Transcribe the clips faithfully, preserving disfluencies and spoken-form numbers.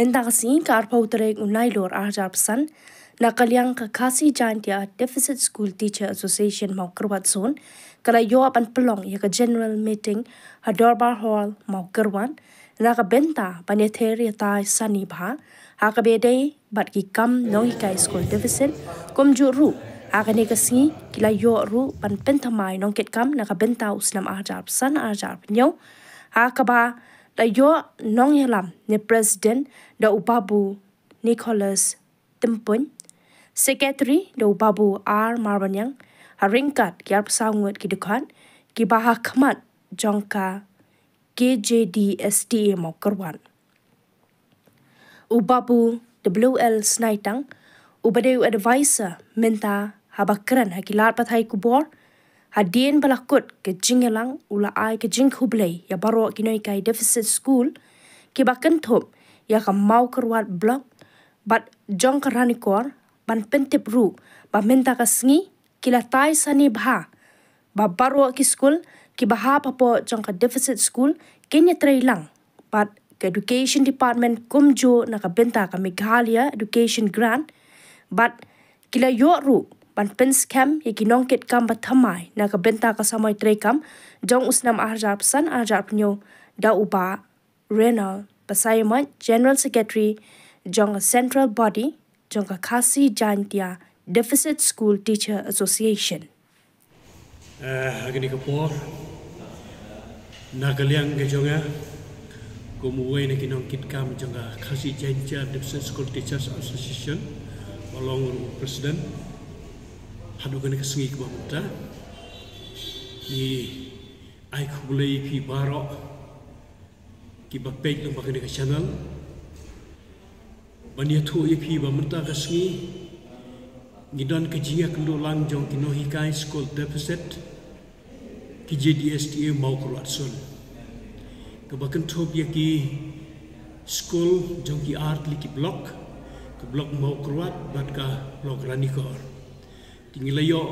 Mynta ka sngi ka arphew tarik u Nailur arhajar arphew san, na ka liang ka Khasi Jaintia Deficit School Teacher Association Mawkyrwat Zone ka la ïoh ban pynlong ïa ka general meeting ha Dorbar Hall Mawkyrwat, na ka bynta ban ïather ïatai sani bha ha kaba ïadei bad ki kam nonghikai skul deficit, kumjuh ruh ha kane ka sngi ki la ïoh ruh ban pynthymmai nongkitkam na ka bynta u snem arhajar arphew san arhajar arphew hynñiew, ha kaba la ïoh nongïalam ne president da u Babu Nicholas Tympuin, secretary da u Babu R Marbaniang, ha ryngkat ki arphew saw ngut ki dkhot kiba ha khmat jong ka K J D S T A Mawkyrwat. U Babu W L Snaitang, uba dei u advisor mynta, haba kren ha ki lad pathai khubor hadien ba la kut ka jingïalang, u la ai ka jingkhublei ïa baroh ki nonghikai deficit school kiba kynthup ïa ka Mawkyrwat Block bad jong ka Ranikor, ban pyntip ruh ba mynta ka sngi ki la tai sani bha ba baroh ki skul kiba hap hapoh jong ka deficit school kin ïatreilang bad ka Education Department kumjuh na ka bynta ka Meghalaya Education Grant, bad ki la ïoh ruh ban pynskhem ïa ki nongkitkam ba thymmai na ka bynta ka samoi treikam jong u snem arhajar arphew san arhajar arphew hynñiew da u Bah Renald Basaiawmoit, General Secretary jong ka Central Body jong ka Khasi Jaintia Deficit School Teacher Association. Eh, ha kane ka por, na ka liang ka jong nga kum uwei na ki nongkitkam jong ka Khasi Jaintia Deficit School Teachers Association, ba long ruh u president haduh kane ka sngi kaba mynta, ngi ai khublei ïa phi baroh kiba peit lyngba kane ka channel, ban ïathuh ïa phi ba mynta ka sngi ngi don ka jingïakynduh lang jong ki nonghikai skul deficit K J D S T A Mawkyrwat Zone, kaba kynthup ïa ki skul jong ki artylli ki block, ka block Mawkyrwat bad ka block Ranikor. Te ngi la ïoh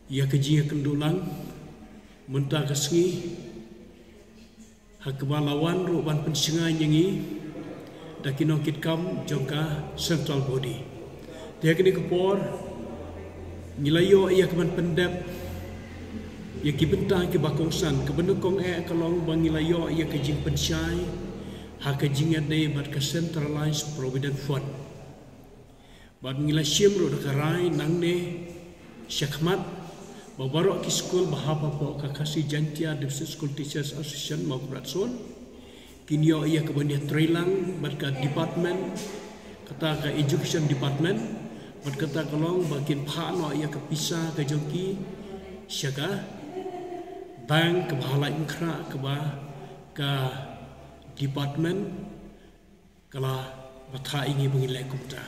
ïa ka jingïakynduh lang mynta ka sngi, ha kaba la wan ruh ban pynshngaiñ ïa ngi da ki nongkitkam jong ka Central Body. Te ha kane ka por ngi la ïoh ïa ka ban pyndep ïa ki bynta kiba kongsan. Kaba nyngkong eh ka long ba ngi la ïoh ïa ka jingpynshai ha ka jingïadei bad ka Centralized Provident Fund. Bad ngi la shim ruh da ka rai nangne shakhmat ba baroh ki skul ba hap hapoh ka Khasi Jaintia Deficit School Teachers Association Mawkyrwat Zone kin ïoh ïa ka ban ïatreilang bad ka department, kata ka education department, bad kata ka long ba kin phah noh ïa ka pisa ka jong ki sha ka bank kaba ha Laitumkhrah, kaba ka department ka la batai ïa ngi ba ngin leh kumta.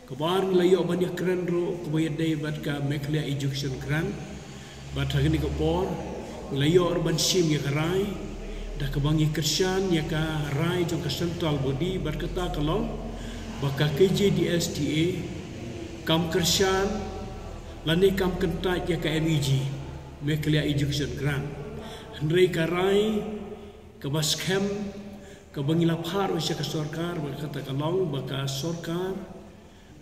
Kaba ar ngi la ïoh ban ïakren ruh kaba ïadei bad ka Meghalaya Education Grant. Bad ha kane ka por ngi la ïoh ruh ban shim ïa ka rai da kaba ngi kyrshan ïa ka rai jong ka Central Body bad kata ka long ba ka K J D S T A kam kyrshan lane kam kyntait ïa ka M E G, Meghalaya Education Grant. Hynrei ka rai kaba skhem kaba ngi la phah ruh sha ka sorkar, ba kata ka long ba ka sorkar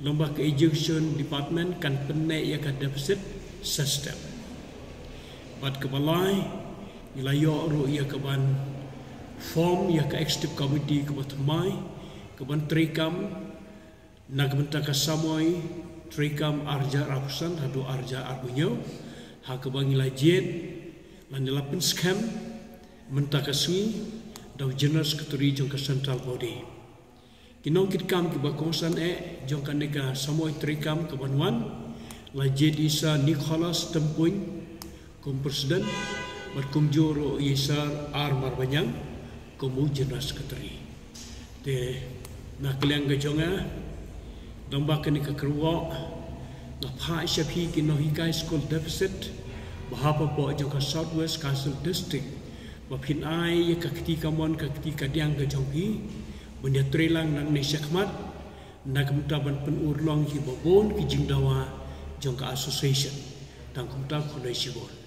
lyngba ka education department kan pynneh ïa ka deficit system. Bad kaba lai, ngi la ïoh ruh ïa ka ban form ïa ka executive committee kaba thymmai ka ban treikam na ka bynta ka samoi treikam arhajar arphew san haduh arhajar arphew hynñiew, ha kaba ngi la jied lane la pynskhem mynta ka sngi da u General Secretary jong ka Central Body. Ki nongkitkam kiba kongsan eh jong kane ka samoi treikam ka ban wan, la jied i Sir Nicholas Tympuin kum president, bad kumjuh ruh i Sir R Marbaniang kum u General Secretary. Te na ka liang ka jong nga, dang ba kane ka kyrwoh, nga phah sha phi ki nonghikai skul deficit ba hap hapoh jong ka South West Khasi Hills District, ba phin ai ïa ka kti kamon ka kti kadiang ka jong phi ban ïatreilang nangne shakhmat na ka bynta ban pynurlong ïa kiba bun ki jingdawa jong ka association. Tang kumta, khublei shibun.